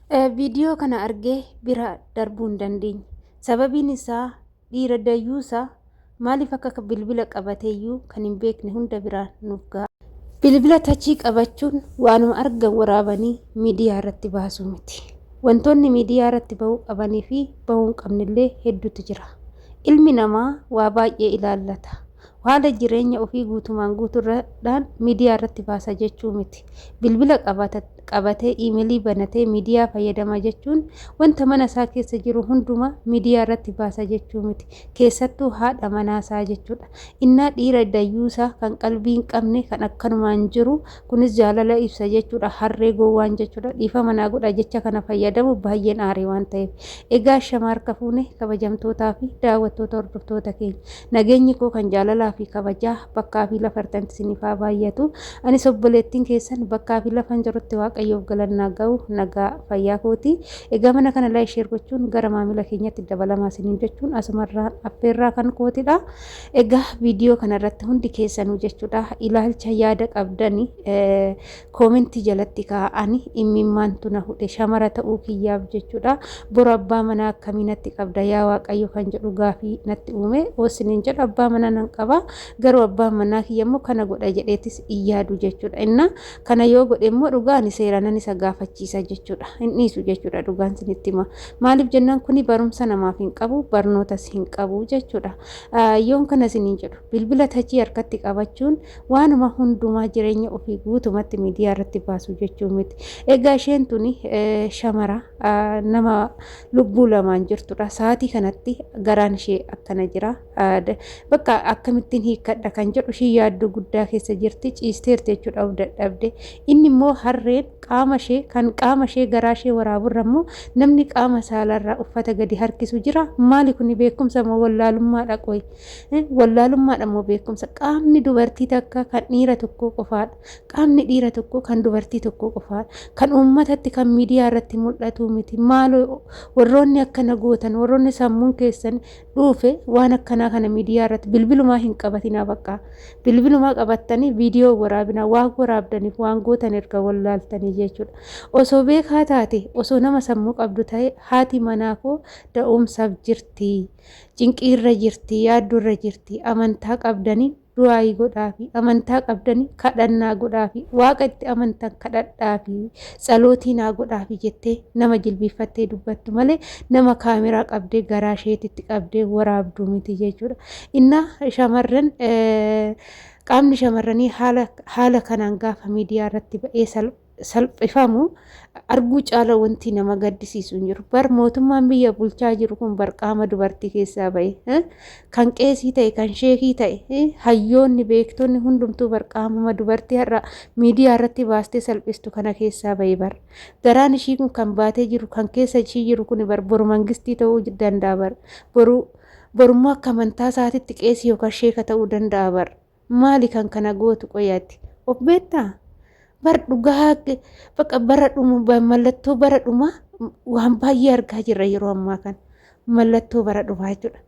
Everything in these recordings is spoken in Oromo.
Viidiyoo kana argee bira darbuu hin dandeenye. Sababiin isaa dhiira dayyuusa maaliif akka bilbila qabateeyyuu kan hin beekne hunda biraa nuuf ga'a. Bilbila tachii qabachuun waanuma argan waraabanii miidiyaa irratti baasuu miti. Wantoonni miidiyaa irratti bahuu qabanii fi bahuu hin qabnellee hedduutu jira. Ilmi namaa waa baay'ee ilaallata. Haala jireenya ofii guutumaan guutuudhaan miidiyaa irratti baasa jechuu miti. Bilbila qabatee iimeelii banatee miidiyaa fayyadama jechuun wanta mana isaa keessa jiru hundumaa miidiyaa irratti baasa jechuu miti. Keessattuu haadha manaa isaa jechuudha. Innaa dhiira dayyuusaa kan qalbii hin qabne kan akkanumaan jiru kunis jaalala ibsa jechuudha. Harree gowwaan jechuudha. Dhiifama naa godha jecha kana fayyadamu baay'een aaree waan ta'eef. Egaa shamaarka fuune kabajamtootaa fi daawwattoota hordoftoota keenya. Nageenyi koo kan jaalalaa fi kabajaa bakkaa fi lafa jirtanitti isiniif haa baay'atu. Anis obboleettiin keessan bakkaa fi lafan jirutti Waaqayyoof galannaa ga'u nagaa fayyaa kooti. Egaa mana kana like share gochuun gara maamila keenyatti dabalamaa isiniin jechuun asumarraan affeerraa kan kootidha. Egaa viidiyoo kanarratti hundi keessanuu jechuudha ilaalcha yaada qabdani koomentii jalatti kaa'ani imimmaantu na hudhe shamara ta'uu kiyyaaf jechuudha. Boru abbaa manaa akkamii natti qabda yaa Waaqayyo kan jedhu gaafii natti uume. Oosiniin jedhu abbaa manaa nan qaba garuu abbaan manaa kiyya immoo kana godha jedheetis hin yaadu jechuudha. Inna kana yoo godhe immoo dhugaa ani seeraanan isa gaafachiisa jechuudha. Hin dhiisu jechuudha dhugaan sinitti hima. Maaliif jennaan kuni barumsa namaaf hin qabu barnootas hin qabu jechuudha. Yoon kana isiniin jedhu bilbila tachii harkatti qabachuun waanuma hundumaa jireenya ofii guutumatti miidiyaa irratti baasu jechuu miti. Egaa isheen tuni shamara nama lubbuu lamaan jirtudha. Sa'aatii kanatti garaan ishee akkana jira. Bakka akkamittiin hiikkadha kan jedhu ishii yaaddoo guddaa keessa jirti. Ciisteerti jechuudha of dadhabde. Inni immoo harreen qaama ishee kan qaama ishee garaa ishee waraaburra immoo namni qaama saalarraa uffata gadi harkisu jira. Maali kuni beekumsa moo wallaalummaadha qoyi? Wallaalummaadha moo beekumsa? Qaamni dubartii takka kan dhiira tokkoo qofaadha. Qaamni dhiira tokkoo kan dubartii tokkoo qofaadha. Kan uummatatti kan miidiyaa irratti mul'atu miti. Maaloo warroonni akkana gootan warroonni sammuun keessan dhuufe waan akkanaa kana miidiyaa irratti bilbilumaa hin qabatinaa bakka. Bilbilumaa qabattanii viidiyoo waraabinaa waan waraabdaniif waan gootan erga wallaaltanii jechuudha. Osoo beekaa taate osoo nama sammuu qabdu ta'e haati manaa koo da'umsaaf jirti. Cinqii irra jirti, yaaddoo irra jirti. Amantaa qabdanii du'aayii godhaafi, amantaa qabdanii kadhannaa godhaafi, waaqa itti amantan kadhadhaafi, tsalootii naa godhaafi jettee nama jilbiiffattee dubbattu malee nama kaameraa qabdee garaa isheetitti qabdee waraabdu miti jechuudha. Innaa shamarran qaamni shamarranii haala haala kanaan gaafa miidiyaa irratti ba'ee salphifamu arguu caala wanti nama gaddisiisu hin jiru. Bar mootummaan biyya bulchaa jiru kun bar qaama dubartii keessaa ba'e. Kan qeesii ta'e, kan sheekii ta'e, hayyoonni, beektonni hundumtuu bar qaamuma dubartii har'a miidiyaa irratti baastee salphistu kana keessaa ba'e bar. Garaan ishii kun kan baatee jiru, kan keessa ishii jiru kun bar boru mangistii ta'uu danda'a bar. Boru borummoo akka amantaa isaatitti qeesii yookaan sheeka ta'uu danda'a bar. Maali kan kana gootu qoyi ati? Of beektaa? Bar dhugaa bakka bara dhumu mallattoo bara dhumaa waan baay'ee argaa jirra yeroo ammaa kana. Mallattoo bara dhumaa jechuudha.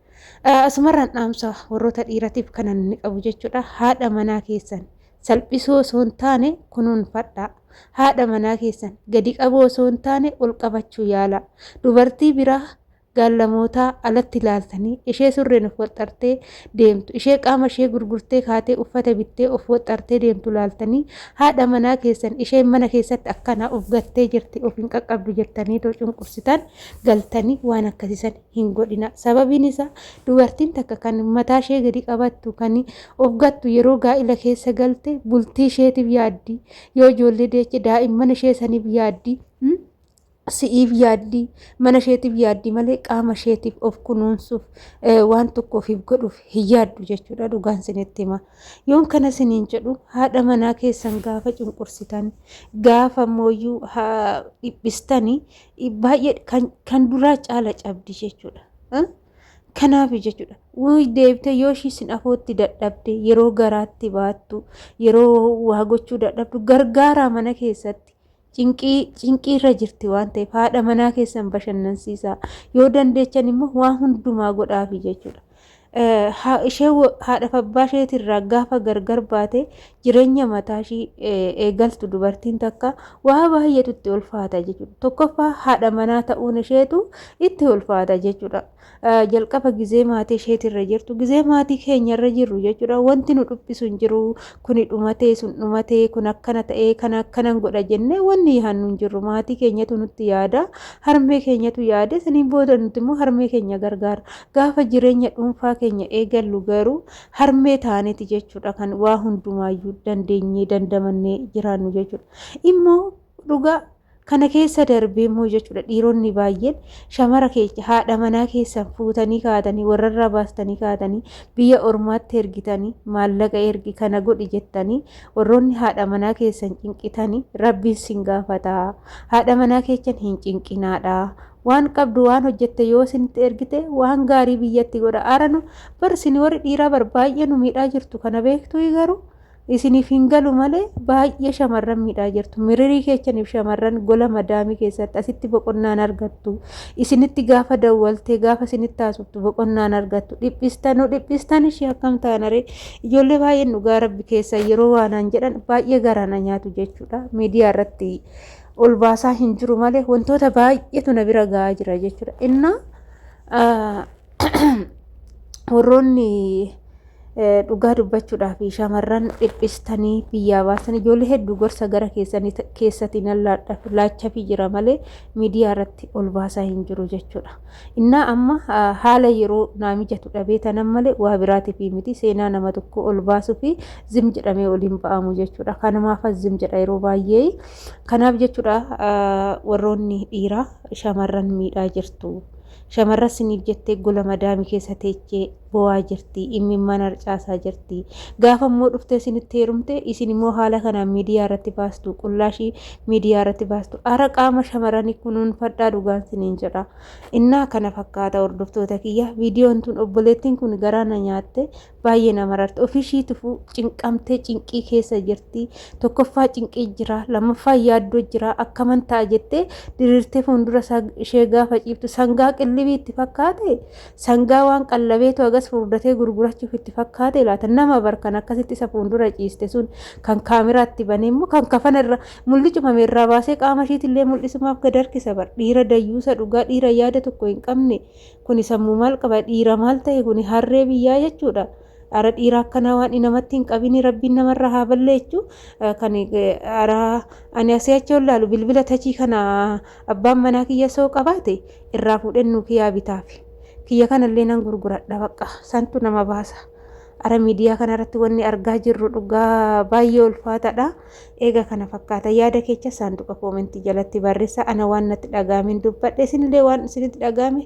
Asumarraan dhaamsa warroota dhiiratiif kanan inni qabu jechuudha. Haadha manaa keessan salphisuu osoo hin taane kunuunfadhaa. Haadha manaa keessan gadi qabuu osoo hin taane ol qabachuu yaalaa. Dubartii biraa gaallamootaa alatti ilaaltanii ishee surreen of waxxartee deemtu ishee qaama ishee gurgurtee kaatee uffata bittee of waxxartee deemtu ilaaltanii haadha manaa keessan isheen mana keessatti akkanaa of gattee jirti of hin qaqqabdu jettanii too cunqursitan galtanii waan akkasiisan hin godhina. Sababiin isaa dubartiin takka kan mataa ishee gadi qabattu kan of gattu yeroo gaa'ila keessa galte bultii isheetiif yaaddi yoo ijoollee deeche daa'imman ishee saniif yaaddi. Si'iif yaaddi, mana isheetiif yaaddi malee qaama isheetiif of kunuunsuuf waan tokko ofiif godhuuf hin yaaddu jechuudha dhugaan sinitti hima. Yoon kana siniin jedhu haadha manaa keessan gaafa cunqursitan gaafa mooyyuu dhiphistani baay'ee kan duraa caala cabdi jechuudha. Kanaaf jechuudha. Wuy deebitee yoo ishii sin afootti dadhabde yeroo garaatti baattu yeroo waa gochuu dadhabdu gargaaraa mana keessatti. Cinqii cinqii irra jirti waan ta'eef haadha manaa keessan bashannansiisaa. Yoo dandeechan immoo waan hundumaa godhaafi jechuudha. Ishee haadhaaf abbaa isheetirraa gaafa gargar baate jireenya mataa ishii eegaltu dubartiin takka waa baay'eetu itti ulfaata jechuudha. Tokkoffaa haadha manaa ta'uun isheetu itti ulfaata jechuudha. Jalqaba gizee maatii isheetirra jirtu gizee maatii keenyarra jirru jechuudha. Wanti nu dhuphisu hin jiru. Kuni dhumatee sun dhumatee kun akkana ta'ee kana akkanan godha jennee wanni yaadnu hin jirru. Maatii keenyatu nutti yaada. Harmee keenyatu yaade saniin booda nuti immoo harmee keenya gargaara. Gaafa jireenya dhuunfaa keenya eegallu garuu harmee taaneeti jechuudha kan waa hundumaayyuu dandeenyee dandamannee jiraannu jechuudha. Immoo dhugaa kana keessa darbee immoo jechuudha dhiironni baay'een shamara keessa haadha manaa keessan fuutanii kaatanii warrarraa baastanii kaatanii biyya ormaatti ergitanii maallaqa ergi kana godhi jettanii warroonni haadha manaa keessan cinqitanii rabbiin sin gaafataa haadha manaa keessan hin cinqinaadha. Waan qabdu waan hojjette yoo isinitti ergite waan gaarii biyyatti godha. Ara nu bar isin warri dhiiraa bar baay'ee nu miidhaa jirtu kana beektuu garuu isiniif hin galu malee baay'ee shamarran miidhaa jirtu. Miririi keechaniif shamarran gola madaamii keessatti asitti boqonnaan argattu. Isinitti gaafa dawwaltee gaafa isinitti haasoftu boqonnaan argattu. Dhiphistan nu dhiphistan ishee akkam taanaree ijoollee baay'een dhugaa rabbi keessa yeroo waanaan jedhan baay'ee garaa na nyaatu jechuudha. Miidiyaa irratti ol baasaa hin jiru malee wantoota baay'eetu na bira ga'aa jira jechuudha. Innaa warroonni dhugaa dubbachuudhaaf shamarran dhiphistanii biyyaa baasan ijoollee hedduu gorsa gara keessanii keessatti nan laachafii jira malee miidiyaa irratti ol baasaa hin jiru jechuudha. Innaa amma haala yeroo naa mijatu dhabee tanan malee waa biraatiif miti seenaa nama tokko ol baasuu fi zim jedhamee ol hin ba'amu jechuudha. Kanumaaf zim jedha yeroo baay'ee. Kanaaf jechuudha warroonni dhiiraa shamarran miidhaa jirtu. Shamarran siniif jettee gola madaamii keessa teechee boo'aa jirti, immimmaan harcaasaa jirti. Gaafa immoo dhuftee isinitti heerumte isin immoo haala kanaan miidiyaa irratti baastu, qullaa ishii miidiyaa irratti baastu. Ara qaama shamarranii kunuunfadhaa dhugaan siniin jedha. Innaa kana fakkaata hordoftoota kiyya. Viidiyoon tun obboleettiin kun garaa na nyaatte. Baay'ee na mararte. Ofii ishiitifuu cinqamtee cinqii keessa jirti. Tokkoffaa cinqii jira, lammaffaa yaaddoo jira. Akkaman ta'a jettee diriirtee fuuldura isaa ishee gaafa ciiftu sangaa qillibii itti fakkaate sangaa waan qallabeetu hagas furdatee gurgurachuuf itti fakkaate laata nama bar kan akkasitti isa fuuldura ciiste sun kan kaameraatti banee immoo kan kafana irra mulli cufame irraa baasee qaama ishiitillee mul'isumaaf gad harkisa bar dhiira dayyuusa dhugaa dhiira yaada tokko hin qabne Kuni sammuu maal qaba dhiira maal ta'e kuni harree biyyaa jechuudha. Ara dhiira akkanaa waan namatti hin qabini rabbiin namarraa haa balleechu. Kan ara ani asii achi ol laalu bilbila tachii kana abbaan manaa kiyya soo qabaate irraa fuudheen nuu kiyaa bitaafi. Kiyya kanallee nan gurguradha bakka santu nama baasa. Ara miidiyaa kanarratti wanni argaa jirru dhugaa baay'ee ulfaataadha. Eega kana fakkaata yaada kecha saanduqa koomentii jalatti barreessa ana waan natti dhaga'amen dubbadhe isinillee waan isinitti dhaga'ame.